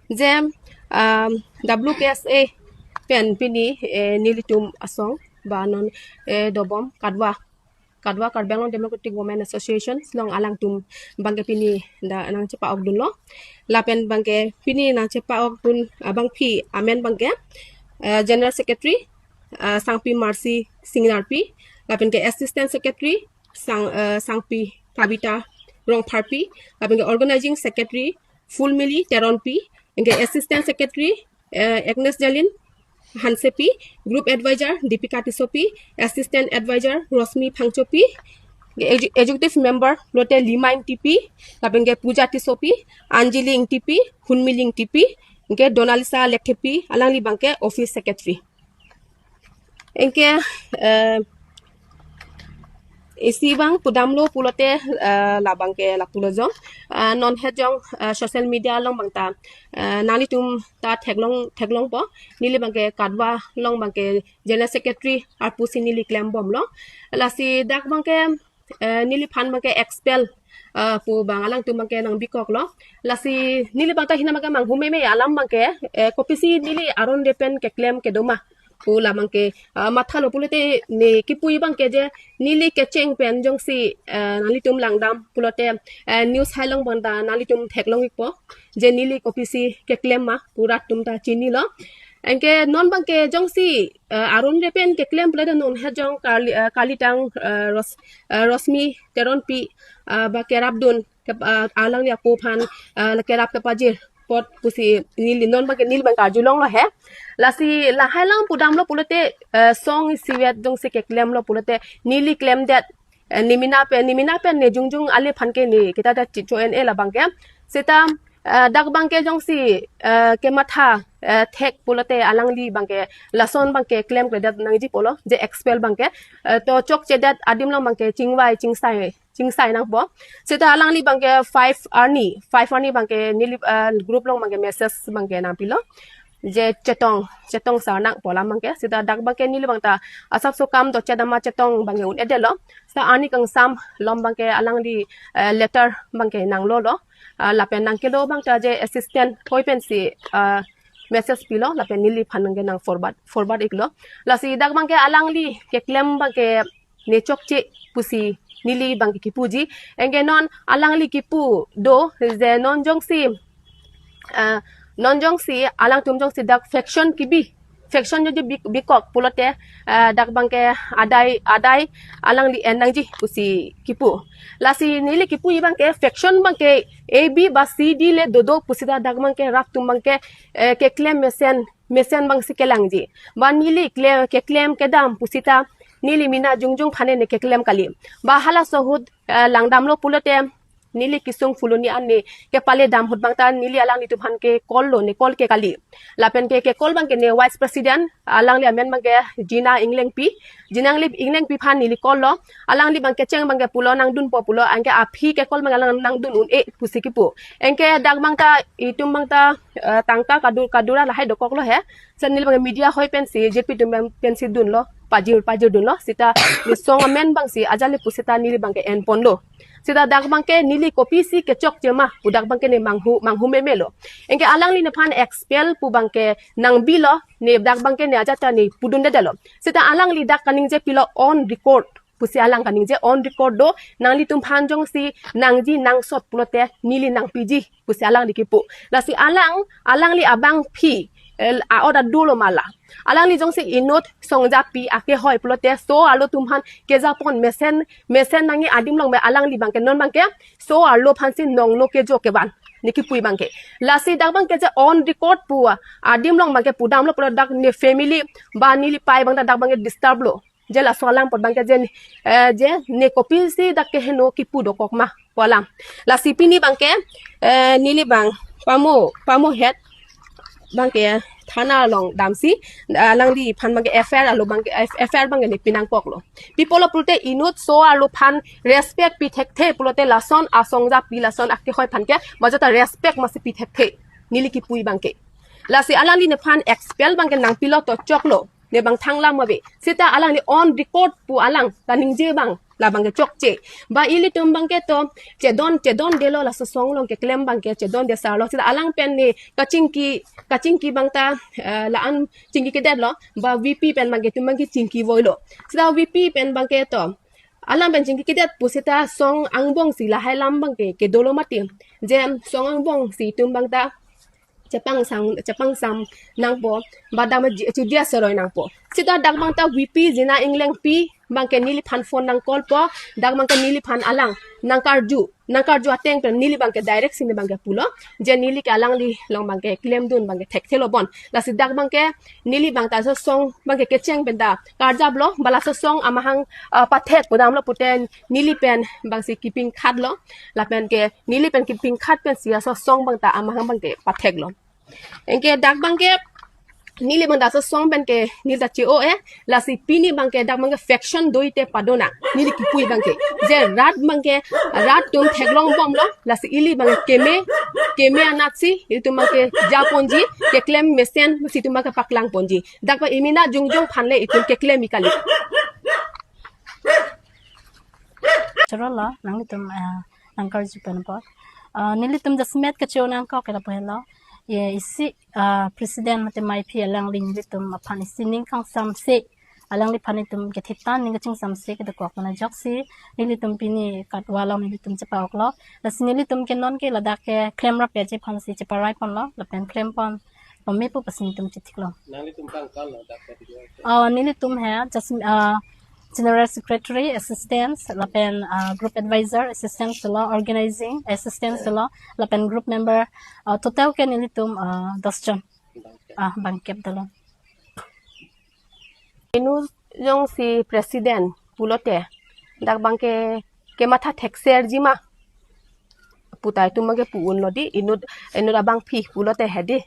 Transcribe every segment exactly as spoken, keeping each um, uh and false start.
Je um, W K S A pen pini eh, nelitum asong ba non eh, dobom Kadwa Kadwa Karbi Anglong Democratic Women Association Shillong alangtum abangke pini dak nangchepa-ok dunlo. Lapen abangke pini nangchepa-ok dun abangpi amen abangke eh, General Secretary eh, Sangpi Mercy Singnarpi, lapen ke Assistant Secretary Sang eh, Sangpi Kabita Rongpharpi, lapen ke Organizing Secretary Fulmili Teronpi, anke Assistant Secretary eh, Agnes Jalin Hansepi, Group Advisor Deepika Tissopi, Assistant Advisor Rosmi Phangchopi, anke Executive Member lote Lima Ingtipi, lapen ke Puja Tissopi, Anjali Ingtipi, Hunmili Ingtipi, anke Donalisa Lekthepi, alangli abangke Office Secretary. Anke eh, isi abang pudamlo pulote eh, labangke lapulo jong eh, non het jong eh, social media along abangta eh, nanglitum ta theklong theklongpo, neli abangke Kadwa along abangke General Secretary arpu si neli klembomlo. Lasi dak abangke eh, neliphan abangke expel eh, pu abang alangtum abangke nangbikoklo. Lasi neli abangta hina abangke manghu meme alam abangke eh, kopisi neli aron repen keklem kedo ma pu labangke eh, mathalo pulote ne kipu abangke je neli kecheng pen jongsi eh, nanglitum langdam pulote eh, news hai along abangta nanglitum theklong-ikpo je neli kopisi keklem ma pu rat atum ta chinilo. Anke non abangke jongsi eh, aron repen keklem pulote non het jong Kali, eh, Kalitang eh, Ros, eh, Rosmi Teronpi eh, ba kerapdun ke, eh, alangli apo aphan eh, kerap kepajir apot pusi neli non abangke neli abang karjulonglo he. Lasi lahai along pudamlo pulote eh, song isivet jongsi keklemlo pulote neli klemdet eh, nemena pen nemena pen ne jongjong ale aphan ke ne kita ta cho-en-e labangke. Seta eh, dak abangke jongsi eh, kematha eh, thek pulote alangli abangke lason abangke klemkledet nangji pulo je expel abangke eh, to chokchedet adim along abangke chingvai chingsai chingsai nangpo. Seta alangli abangke five arni, five arni abangke neli eh, group along abangke message abangke nangpilo je chetong chetong sar nang pu alam abangke. Seta dak abangke neli abangta asapso kam dochedam ma chetong abangke un-edetlo. Seta arni kangsam along abangke alangli eh, letter abangke nanglolo. Ah, lapen nangkelo abangta je assistant hoi pensi ah, message pilo lapen neliphan abangke nang forward forward-iklo. Lasi dak abangke alangli keklem abangke ne chokche pusi neli abangke kipuji. Anke non alangli kipu do je non jongsi ah, non jongsi alangtum jongsi dak faction kibi faction jongsi bi- bikok pulote ah, dak abangke adai adai alangli en nangji pusi kipu. Lasi neli kipu abangke faction abangke A B ba C D le dodo pusita dak abangke rat atum abangke eh, keklem mesen mesen abangsi kelangji. Ba neli kle keklem kedam pusita neli mena jongjong aphan ne keklem kali. Ba halaso ahut eh, langdamlo pulote neli kesung Phuloni an ne kepale dam ahut abangta neli alanglitum aphan ke call lo, ne call ke kali. Lapen ke ke call abangke ne vice president alangli amen abangke Jina Englengpi. Jina Engleng- Englengpi aphan neli call lo. Alangli abangke cheng abangke pulo nangdunpo pulo, anke aphi ke call abangke alang nangdun un-e pusi kipu. Anke dak abangta itum abangta eh, tangka kadur kadura lahai dokoklo he. Seta neli abangke media hoi pensi J P atum abang pensi dunlo, pajir pajir dunlo. Seta ne song amen abangsi ajali pusita neli abangke enponlo. Seta dak abangke neli kopisi kechokche ma pu dak abangke ne manghu manghu memelo. Anke alangli nephan expel pu abangke nangbilo, ne dak abangke ne ajat ta ne pudundedetlo. Seta alangli dak kaningje pilo on record pusi alang kaningje, on record do, nanglitum aphan jongsi nangji nangsot pulote neli nangpiji pusi alangli kipu. Lasi alang alangli abangpi eh, a-ot adolo ma la. Alangli jongsi inut songjapi akehoi pulote so-arlo atum aphan kejapon mesen mesen nangji adim along me alangli abangke non abangke so-arlo aphansi nongno kejo kevan ne kipu abangke. Lasi dak abangke je on record pu adim along abangke pudamlo pulo dak ne family ba neli pei abangta dak abangke disturb lo. Je laso alam apot abangke je eh, je ne kopisi dak keheno kipu dokok ma pu alam. Lasi pini abangke eh, neli abang pamo pamo het abangke thana along damsi eh, alangliphan abangke F I R alo abangke F- F I R abangke ne pinangkoklo. Pi pulo pulote inut so-arlo aphan respect pi thekthe pulote lason asongjapi lason akehoi aphan ke majota respect masi pi thekthe neli kipu abangke. Lasi alangli nephan expel abangke nangpilo to choklo, ne abang thang lam ave. Seta alangli on record pu alang kaningje abang Labang ke chokche. Ba ilitum abang ke to chedon, chedondelo, laso song along keklem abang ke chedonde sarlo. Seta alang pen ne kachingki, kachingki abang ta, eh, la-an chingkiketdetlo. Ba V P pen abang ke itum abang ke chingkivoilo. Seta V P pen abang ke to alang pen chingkikedet pusita song angbong si lahai alam abang ke kedolo mati. Je song angbong si itum abang ta chepangsam, chepangsam nangpo, ba dam ji-, chidia seroi nangpo. Seta dak abang ta V P Jina Englengpi abang ke neliphan phone nang call po, dak abang ke neliphan alang nang karju, nang karju ateng pen neli abang ke direct si ne abang ke pulo, je neli ke alangli along abang ke klemdun abang ke thekthelo bon. Lasi dak abang ke neli abang ta laso song abang ke kecheng pen ta karjaplo, ba laso song amahang, ah, pathek pudamlo pute neli pen abang si kipingkhatlo, lapen ke neli pen kipingkhat pensi laso song abang ta amahang abang ke patheklo. Anke dak abang ke neli abang ta laso song pen ke neli ta che-o-e, lasi pini abang ke dak abang ke faction do-ite padona, neli kipu abang ke. Je rat abang ke, rat atum theklongbomlo, lasi ili abang ke keme, keme anatsi ilitum abang ke japonji, keklem mesen si itum abang ke paklangponji. Dak abang imina jongjong aphan le itum keklem-i kali. Chorolo, nanglitum, eh, nang karju pen apot. Eh, nelitum jasemet kache-o nangkok ke lapu helo. Ye isi, eh, president mate maiphi alangli nelitum aphan isi ning kangsamse, alangliphan itum kethitan ning kachingsamse kedokok pen ajoksi nelitum pini katwa along nelitum chepa-oklo. Lasi nelitum ke non ke ladak ke klem rapetji aphansi cheparai ponlo, lapen klem pon pame pu pusi nelitum chethiklo. Nanglitum kangkal lo dak ke? Oh, nelitum he, just, uh, General Secretary, Assistant, lapen, uh, Group Advisor, Assistant lo, Organizing, Assistant lo, lapen Group Member, uh, total ke nelitum, uh, dos jon. Ah, bangkep dolo. Inu jongsi President pulote, dak abang ke kematha thekserji ma puta itum abang ke pu-unlo di, inut, inut abangpi pulote hedi.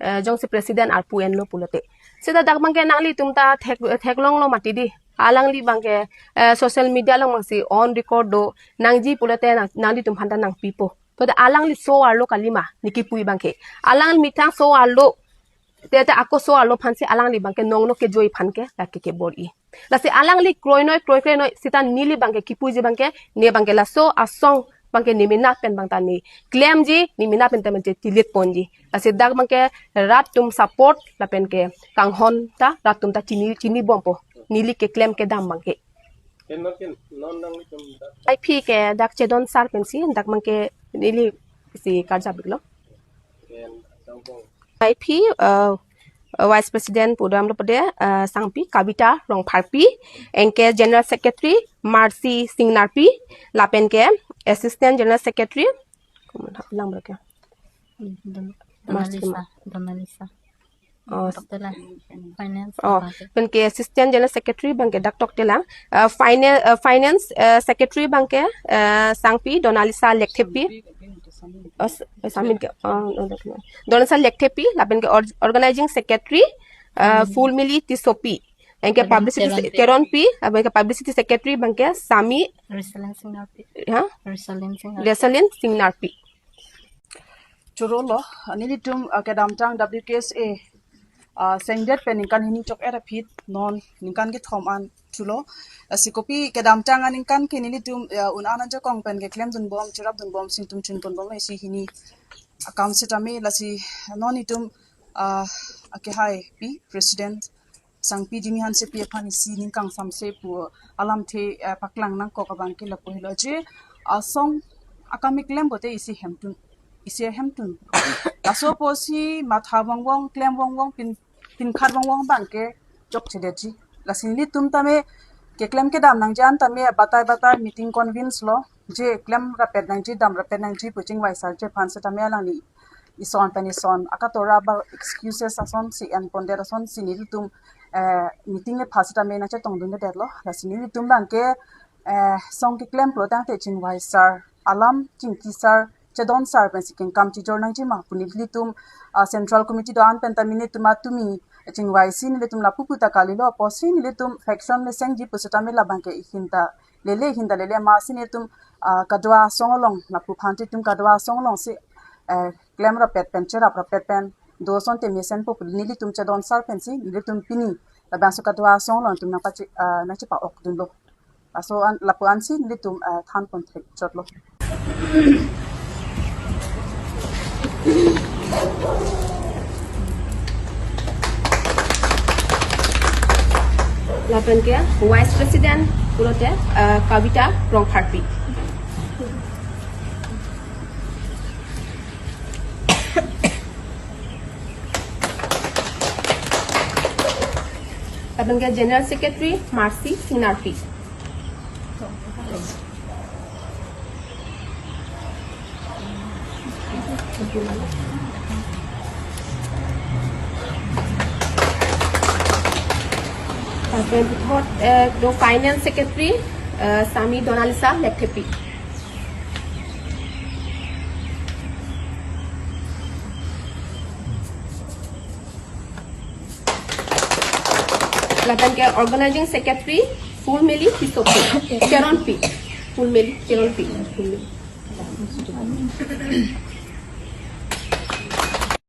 Eh, jongsi President arpu enlo pulote. Seta dak abang ke nanglitum ta thek, theklonglo mati di. Alangli abang ke, eh, social media along abang si on record do nangji pulote nang, nanglitum aphan ta nangpipo. Pulote alangli so-arlo kalima, ne kipu abang ke. Alang methang so-arlo, te te ako so-arlo aphansi alangli abang ke nongno kejoi aphan ke, lake kebor-i. Lasi alangli kroinoi, kroi kroinoi, seta neli abang ke kipuji abang ke, ne abang ke laso asong abang ke ne mena pen abang ta ne klemji, ne mena pen ta manje tilit ponji. Lasi dak abang ke rat atum support, lapen ke kanghon ta, rat atum ta chini, chinibompo. Neli keklem kedam abang ke. Ken non ken, non nanglitum dak. Maiphi ke dak chedon sar pensi, dak abang ke neli si karjap-iklo. Ken, sangpong. Maiphi, uh, Vice President pudamlo pade, uh, Sangpi Kavita Rongpharpi, anke General Secretary Mercy Singnarpi, lapen ke Assistant General Secretary, lang berke. Hmm, Don-, Mas Donalisa, Donalisa. Oh, Doktor lah. Finance. Oh, apa tu? Penke Assistant General Secretary abang ke Dak Tokte lang. Uh, Finance, uh, Finance, uh, Secretary abang ke, uh, Sangpi Donalisa Lekthepi. Oh, s-, eh, Samin ke, oh, no, no, no. Donalisa Lekthepi, lapen ke or-, Organizing Secretary, uh, Hmm. Fulmili Tissopi. Anke Teron, publicity Teron se-, Pi. Teron Pi, abang ke Publicity Secretary abang ke Sami, Reselin Singnarpi. Ha? Reselin Singnarpi. Reselin Singnarpi. Chorolo, nelitum, ah, kedamtang W K S A, ah, sengdet pen ningkan hini chok-et aphi non ningkan kethom an thulo. Lasi kopi kedamtang aningkan ke nelitum, ah, un-an ajakong pen keklemdunbom, cherapdunbom, si netum chunponbom isi hini akam setame, lasi non itum, ah, akehaipi President Sangpi Jimmy Hansepi aphan isi ning kangsamse pu alamthe, eh, paklang nangkok abang ke lapu helo je, asong akam keklem pote isi hemtun, isi hemtun. Laso apotsi matha vongvong, klem vongvong, pin, pinkhat vongvong abang ke chokchedetji. Lasi nelitum tame keklem kedam nangji an tame batai batai meeting convince lo, je klem rapet nangji, dam rapet nangji pu chingvai sarji aphan setame alangli ison pen ison akatora ba excuses asonsi enpondet asonsi nelitum, eh, meeting le phasi tame nangchetongdundetlo. Lasi nelitum abang ke, eh, song keklem pulo tangte chingvai sar, alam chingki sar, chedon sar pensi kengkam chijor nangji ma pu nelitum, ah, Central Committee do-an pen tame nelitum atumi chingvaisi nelitum lapu pu ta kalilo, apotsi nelitum faction le sengji pu setame labang ke ihin ta lele, ihin ta lele masi nelitum, ah, kadua asong along, lapu aphan itum kadua asong alongsi, eh, klem rapet pen, cherap rapet pen do asonte mesenpo pu nelitum chedon sar pensi nelitum pini labangso kadua asong along itum nangpache-, ah, nangchepa-okdunlo. Laso an, lapu ansi nelitum, eh, than pon thek chotlo. Lapen ke Vice President pulote, eh, Kavita Rongpharpi. Lapen ke General Secretary Mercy Singnarpi. Lapen puthot, eh, do Finance Secretary, eh, Sami Donalisa Lekthepi. Lapen ke Organizing Secretary Fulmeli Tissopi, Teronpi, Fulmeli Teronpi, Fulmeli.